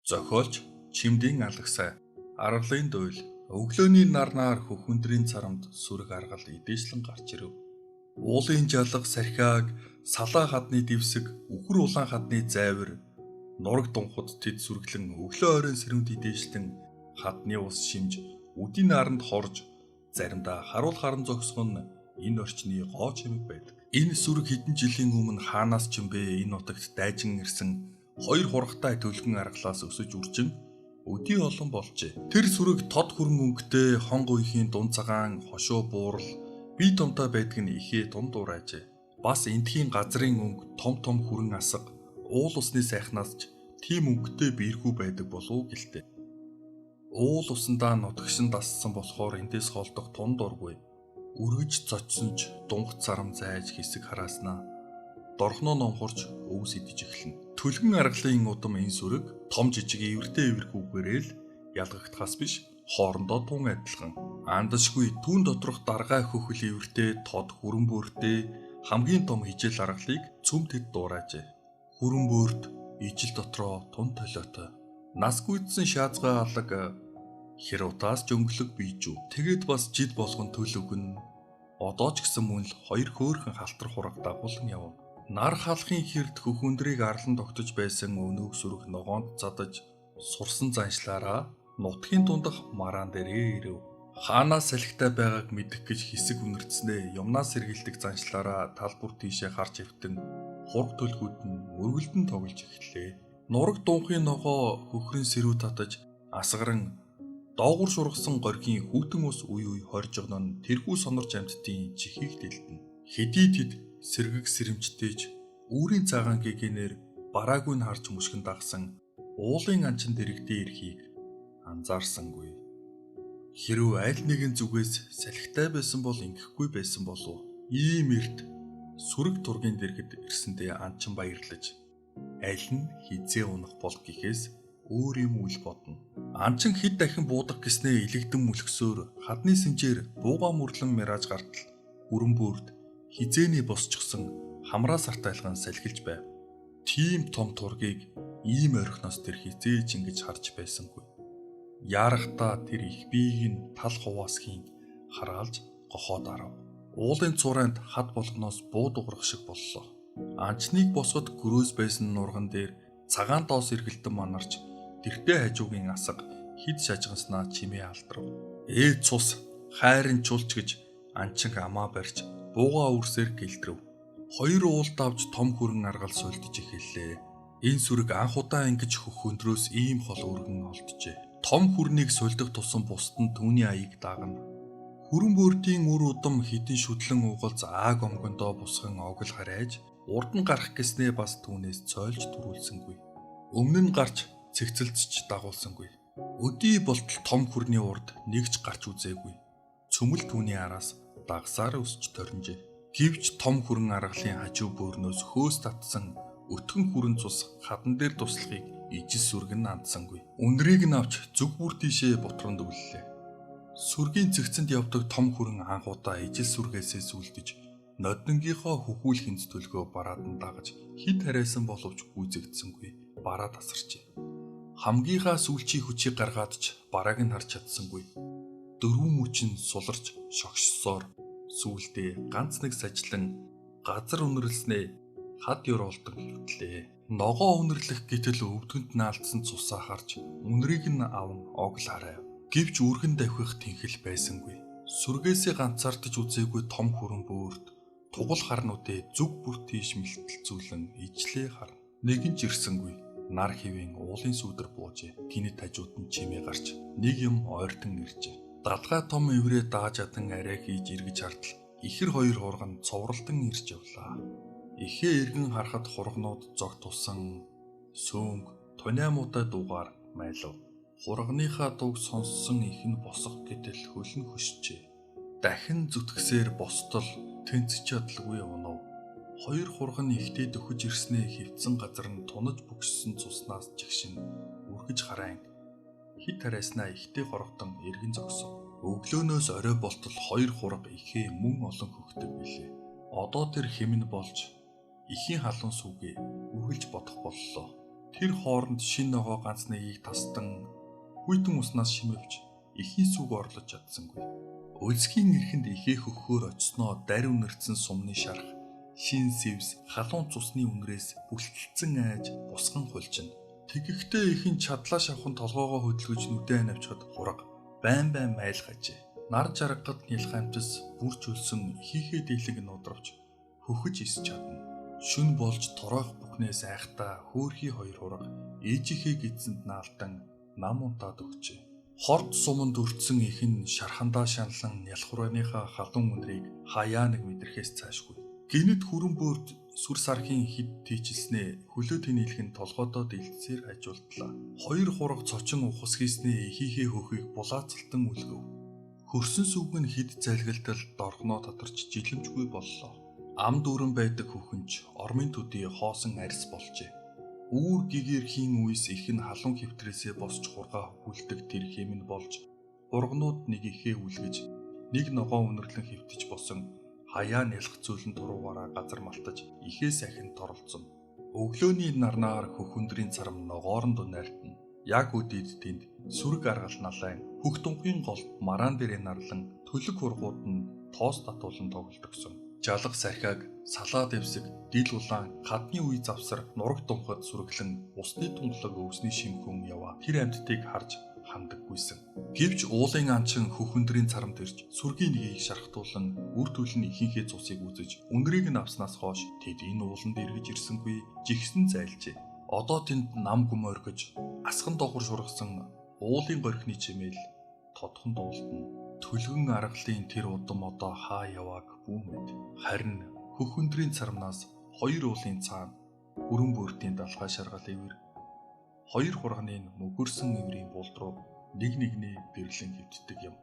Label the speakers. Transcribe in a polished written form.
Speaker 1: Зохиолч Чимдийн Алагсай. Аргалын дуйл. Өглөөний нарнаар хөхөндрийн царамд сүрэг аргал идээшлэн гарч ирэв. Уулын жалга сархиаг, салаа хадны дэвсэг, үхэр улаан хадны зайвар, нураг дунхад тэд сүргэлэн өглөө оройн сэрэмд идээшлэн хадны ус шимж үдийн наранд хорж заримдаа харуул харан зогсох нь энэ орчны гоо чимэг байдаг. Энэ сүрэг хэдэн жилийн өмнө хаанаас ч юм бэ энэ нутагт дайжин ирсэн хоёр хурагтай төлгөн аргалаас өсөж үржин өдий олон болжээ. Тэр сүрэг тод хүрэн өнгөтэй хонго үехийн дунд цагаан хошуу буурал бие томтой байдаг нь ихээ тун дуурайжээ. Бас эндхийн газрын өнгө том том хүрэн асга уул усны сайхнаас ч тийм өнгөтэй биерхүү байдаг болов гэлтэй. Уул усандаа нутагшин дассан болохоор эндээс холдох тун дургүй. Үргэж цочсон ч дунх царам зайж хэсэг харааснаа дорхноо номхорч өвс идэж эхэлнэ. Төлгөн аргалын удам энэ сүрэг том жижиг эвэртэй эвэрхүүгээрээ л ялгагдахаас биш хоорондоо тун адилхан. Андашгүй түүн доторх даргай хөхөл эвэртэй тод хүрэн бөөртэй хамгийн том хижээл аргалыг цөм тэд дуурайжээ. Хүрэн бөөрт ижил дотроо тун толиотой. Нас гүйцсэн шаазгай алаг херутаас ч өнгөлөг бийжүү. Тэгээд бас жид болгон төл өгнө. Одоо ч гэсэн мөн л хоёр хөөрхөн халтар хураг дагуулan явна. Нар халахын хэрд хөхөндрийг арлан тогтож байсан өнөөг сүрэг ногоонд задаж сурсан заншлаараа нутгийн дундах мараан дээрээ ирэв. Хаанаас салхитай байгааг мэдэх гэж хэсэг үнэртснээ юмнаас сэргийлдэг заншлаараа тал бүр тийшээ харж эвтэн хург төлгүүд нь мөргөлдөн тоглож эхэллээ. Нураг дунхын ногоо хөхрөн сэрүү татаж асгаран доогуур шургасан горгийн хүйтэн ус үе үе хоржигно нь тэрхүү сонорч амьтдын чихийг дэлдэнэ. Хэдий тэд сэргэг сэрэмжтэйж үүрийн цагаан гэгэнээр бараагүй нь харж мөшгөн дагсан уулын анчин дэрэгдээ ирэхийг анзаарсангүй. Хэрв аль нэгэн зүгээс салхитай байсан бол ингэхгүй байсан болов. Ийм эрт сүрэг тургийн дэргэд ирсэндээ анчин баярлаж аль нь хизээ унах бол гэхээс өөр юм үл бодно. Анчин хэд дахин буудах гэснээ илэгдэн мүлгсөөр хадны сэнжээр буугаа мөрлөн мираж гартал бүрэн бүрд хизээний босчихсон хамраа сартайлган салхилж байв. Тийм том тургийг ийм орхиноос тэр хизээж ингэж харж байсангүй. Яарахтаа тэр их биеийг нь тал хуваасхийн хараалж гохоо дарав. Уулын цурайнд хад болгоноос буу дуграх шиг боллоо. Анчныг босгод гөрөөс байсан нурган дээр цагаан доос эргэлтэн манарч тэртээ хажуугийн асга хид шажганснаа чимээ алдрав. Ээ цус хайрын чулч гэж анчин амаа барьж буугаа үрсээр гэлтрэв. Хоёр уул давж том хүрэн аргал сулдж эхэллээ. Энэ сүрэг анх удаа ингэж хөх өндрөөс ийм хол өргөн олджээ. Том хүрнийг сулдах тусам бусд нь түүний аяыг дагна. Хүрэн бөөрдийн үр удам хідэн шүтлэн угалз ааг омгондоо бусган огл харайж урд нь гарах гэснээ бас түүнээс цойлж түрүүлсэнгүй. Өмнө нь гарч цэгцэлцэж дагуулсангүй. Өдий болтол том хүрний урд нэгж гарч үзээгүй. Цөмөл түүний араас дагсаар өсч торинжээ. Гэвч том хүрэн аргалын хажуу бөөрнөөс хөөс татсан өтгөн хүрэн цус хадан дээр туслахыг ижил сүрэг нь андсангүй. Үнрийг нь авч зүг бүр тийшээ бутранд үллээ. Сүргийн цэгцэнд явдаг том хүрэн анх удаа ижил сүргээсээ сүлдэж ноднонгийнхоо хөхүүл хинц төлгөө бараад нь дагаж хид харайсан боловч гүйцэгдсэнгүй бараа тасарчээ. Хамгийнхаа сүүлчийн хүчийг гаргаад ч барааг нь харж чадсангүй. Дөрвөн мөч нь суларч шогшсоор сүүлдээ ганц нэг сажлан газар үнэрлснээ хад ёроолдон хөвтлээ. Ногоо үнэрлэх гэтэл өвдгөнд наалдсан цусаа харж үнрийг нь аван огл харайв. Гэвч үргэн давхих тэнхэл байсангүй. Сүргээсээ ганцаардаж үзээгүй том хүрэн бөөрт тугал харнуудээ зүг бүр тийш мэлтэлзүүлэн ижлээ харна. Нэгэн ч ирсэнгүй. Нар хэвийн уулын сүүдэр буужээ. Гинэт хажууд нь чимээ гарч нэг юм ойртон иржээ. Далгай том эврээ дааж адан арай хийж эргэж хартал ихэр хоёр хурган цовралдан ирж явлаа. Ихээ эргэн харахад хургнууд зог тусан сөөмг туниа муутай дуугаар майлав. Хургийнхаа дууг сонссон их нь босох гэтэл хөл нь хөшжээ. Дахин зүтгэсээр бостол тэнцэж чадалгүй унав. Хоёр хурган ихтэй дөхөж ирснээ хөвцөн газар нь тунаж бөгссөн цуснаас жигшин үргэж хараан хит харайснаа ихтэй хорогдон эргэн зогсов. Өглөөнөөс орой болтол хоёр хураг ихээ мөн олон хөхдөг билээ. Одоо тэр хэмнэ болж ихийн халуун сүгэ үргэлж бодох боллоо. Тэр хооронд шин ногоо ганц нэгийг тастан хүйтэн уснаас шимэвч эхийн сүг орлож чадсангүй. Өлсгийн эрхэнд ихээ хөхөөр очсноо дарь үнэртсэн сумны шарх, шин сэвс, халуун цусны үнрээс бүлтэлцэн айж бусган хулжина. Тэгэхдээ ихэн чадлаа шавхан толгоогоо хөдөлгөж нүдээ навчхад хураг байн байн майлгажээ. Нар жаргахад нялх амтс бүрч өлсөн ихийнхээ дийлэг нуудравч хөхөж ис чадна. Шүн болж тороох бүхнээс айхтаа хөөрхий хоёр хураг ээжийнхээ гидсэнд наалдан нам унтаад өгчээ. Хорд суманд өртсөн ихэн шархандаа шаналан нялх хурааныхаа халуун үнрийг хаяа нэг мэдрэхээс цаашгүй. Гинэт хүрэн бөөрд сүр сархийн хэд тийчилснээ хөлөө тэнийх нь толгойдоо дэлтсээр хажуултлаа. Хоёр хураг цочин ухас хийснээ ихийнхээ хөхийг булаацалтан үлгэв. Хөрсөн сүг нь хэд залгилдал доргоноо татарч жилэмжгүй боллоо. Ам дүүрэн байдаг хөхөнч ормын төдий хоосон арьс болжээ. Үүр гэгэрхийн үес их нь халуун хэвтрээсээ босч хургаа хөвгүүлдэг тэр хэм нь болж хургнууд нэг ихээ үлгэж нэг ногоон үнэрлэн хэвтэж босон хаяа нялх зүйлэн туруугаараа газар малтаж ихээ сахин торолцсон. Өглөөний нарнаар хөх өндрийн царам ногоорон дунайлтна. Яг үдид тэнд сүрэг аргал налайн хөх тунхын голд мараан дээрээ нарлан төлөг хургууд нь тоос татуулан тоглодогсон. Жалга сархиаг салаа дэвсэг дил улаан хадны үе завсар нураг тунхад сүргэлэн усны тунгалаг өвсний шимхэн яваа тэр амьтдыг харж хандаггүйсэн. Гэвч уулын анчин хөх өндрийн царамд ирж сүргийн нэгийг шархтуулан үр төл нь ихийнхээ цусыг үзэж үнрийг нь авснаас хойш тэд энэ ууланд эргэж ирсэнгүй жигсэн зайлжээ. Одоо тэнд нам гүм оргиж асхан доогуур шургасан уулын горхины чимээл тодхон дуулдана. Төлгөн аргалын тэр удам одоо хаа явааг бүү мэд. Харин хөх өндрийн цармнаас хоёр уулын цаана бүрэн бүртийн далхай шаргал ивэр хоёр хурганы мөгөрсөн иврийн булд руу нэг нэгний дэрлэн хэвтдэг юм.